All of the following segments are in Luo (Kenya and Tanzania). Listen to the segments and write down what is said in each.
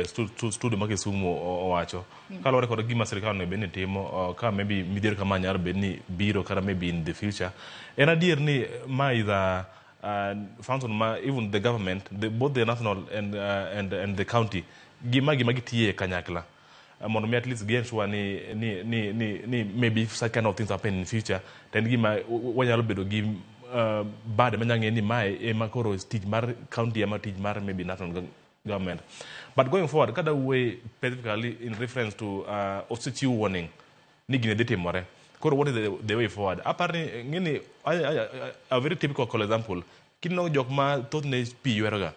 studio ma Kisumu owacho kaluwore kod gima sirikal onego bed ni timo ka maybe midhiero kama nyalo bed ni biro kata maybe in the future. En adier ni ma is a function ma even the government, both the national and the county, gima gitiye kanyakla mondo mi at least gi ensure ni maybe if such kind of things happen in future, then gima wanyalo bedo gi bade manya ng'e ni mae ema koro tich mar county ema tich mar maybe national government. But going forward, kada wuoye specifically in reference to osechiw warning ni gini dhi timore, koro what is the way forward? Apar ni ng'eni a very typical example, kineno jok ma thothne pi ywero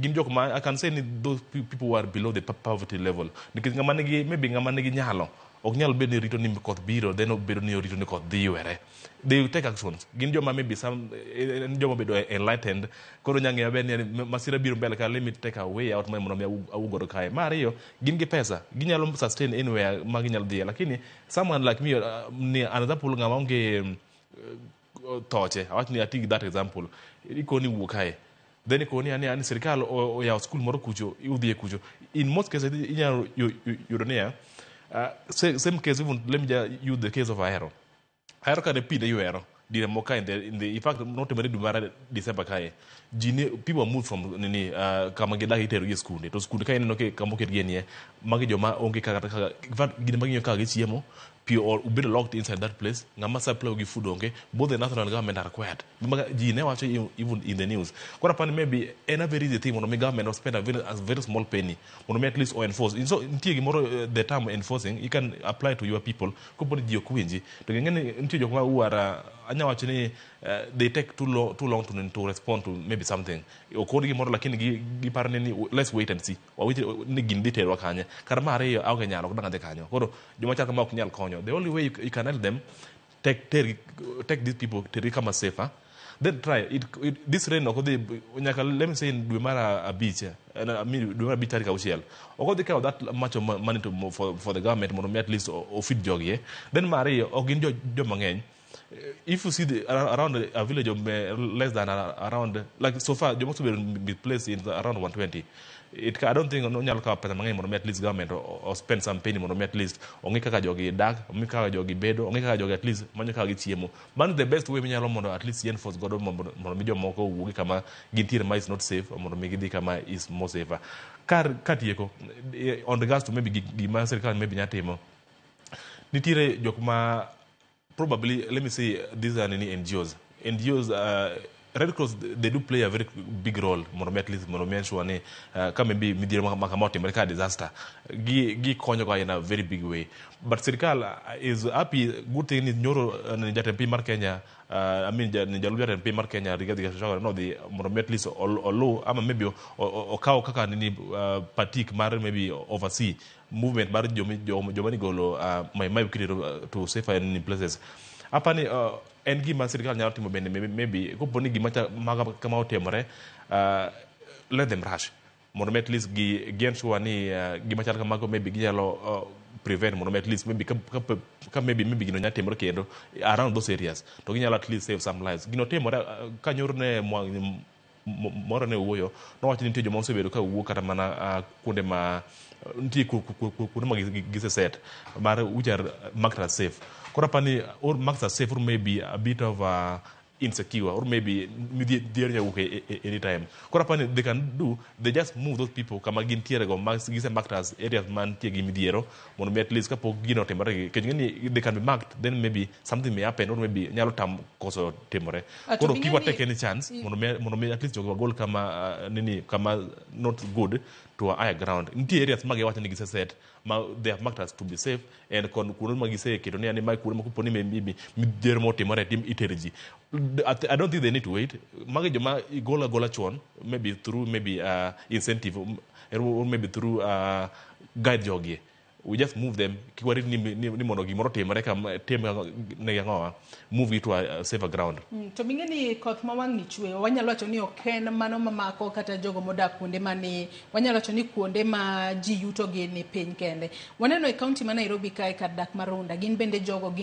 gin jok ma I can say ni those people who are below the poverty level, nikech ng'ama nigi maybe ng'ama nigi nyalo ok nyal bedo ni rito ni koth biro, then obedo ni orito ni koth dhi ywere. They will take actions. Gin joma maybe some en joma obedo enlightened, koro nya ng'eyo maber ni masira biro mbele ka, let me take a way out mondo mi awuog godo kae. Mar ariyo, gin gi pesa, ginyalo sustain anywhere ma ginyalo dhiye. Lakini someone like me, ni an example, ng'ama onge thoche, awach ni ati gi that example, ikoni wuok kae, then ikoni ani sirikal oyawo skul moro kucho, udhi kucho. In most cases inyalo yudo niya, same case, even let me just use the case of Ahero. Ahero kane pi ne ywero dire moko ka in fact notimore dwe mar December kae, ji ne people moved from nini, kama gidak, itero gi e skunde. To skunde ka ineno kama oketgi nie, magi joma onge kata kaka, in fact gin ema ging'iyo kaka gichiemo. Pi obedo locked inside that place, ng'ama supply gi food onge. Both the national government are required. Maga ji ne wacho even in the news. Koro apani maybe en a very easy thing mondo mi government spend a very small penny mondo mi at least o enforce. So nitie gimoro, the term enforcing you can apply to your people. Kopo ni ji ok winji, to ging'e ni nitie jok ma who are, anya wacho ni they take too long to respond to maybe something. Okon gimoro, lakini giparo ni let's wait and see, wawinj ni gini dhi terwa kanye. Kar mar ariyo, aonge nyalo, ok dang' adhi kanyo. Koro joma chal kama ok nyal konyo. The only way you can help them, take these people, tergi kama safer, then try it. This rain ok odhi nyaka, let me say, in dwe mar abich, I mean, dwe mar abich tarik 6, ok odhi kawo that much of money for the government mondo mi at least o feed jogi, eh. Then mar ariyo, ok gin joma ng'eny. If you see around a village of less than around, like, so far joma osebedo misplaced in around 120, I don't think onyalo kawo pesa mang'eny mondo mi at least government o spend some penny mondo mi at least ong'i kaka jogi dak, ong'i kaka jogi bedo, ong'i kaka jogi at least manyo kaka gichiemo. Mano the best way minyalo mondo at least enforce godo mondo mi jomoko owuogi kama gintiere ma is not safe, mondo mi gidhi kama is more safer. Kar katieko, on regards to maybe gima sirikal maybe nya timo, nitiere jok ma probably, let me say, these are nini, NGOs. NGOs, Red Cross, they do play a very big role mondo mi at least mondo mi ensure ni ka maybe midhiero ma kama otimore ka disaster, gi konyo ga in a very big way. But sirikal is happy. Good thing ni nyoro ni jatend piny mar Kenya, I mean, ni jalup jatend piny mar Kenya Rigathi Gachagua nodhi mondo mi at least oluw ama maybe okaw kaka nini, patik mar maybe oversee movement mar joma nigolo Mai Mahiu kitero to safer nini places. Apani en gima sirikal nyalo timo bende, maybe kopo ni gima kama otimore, let them rush mondo mi at least gi ensure ni gima chal kamago maybe ginyalo prevent, mondo mi at least maybe ka maybe gino nyalo timore kendo around those areas, to ginyalo at least save some lives. Gino timore ka nyoro ne moro ne owuoyo, nowacho ni nitie joma osebedo ka wuok kata mana kuonde ma nitie kuonde ma giseset mar which are marked as safe. Koro apani or marked as safe or maybe a bit of insecure or maybe midhiero nyalo wuok anytime. Koro apani they can do, they just move those people kama gintiere go ma gise marked as areas mantie gi midhiero, mondo mi at least kapok gino otimore, nikech ing'e ni they can be marked, then maybe something may happen or maybe nyalo tam koso timore. To Koro bing'e kik ni- watake any chance mondo mi at least jogo wagol kama nini, kama not good to a higher ground. Nitie areas ma giwacho ni giseset ma they have marked as to be safe, and kon kuonde ma giseketo ni mae kuonde ma kopo ni maybe midhiero motimore tim itere ji. I don't think they need to wait. Magi joma igolo agola chon, maybe through maybe incentive or maybe through guide jogi, we just move them. Kik warit ni mondo gimoro otimore kam tim ne ang'owa, move gi to a safer ground. To ming'e ni koth ma wang'ni chwe, wanyalo wacho ni ok en mano mamako kata jogo modak kuonde mani, wanyalo wacho ni kuonde ma ji yuto gi ni piny kende. Waneno e kaunti ma Nairobi kae, kar dak mar Runda, gin bende jogo gin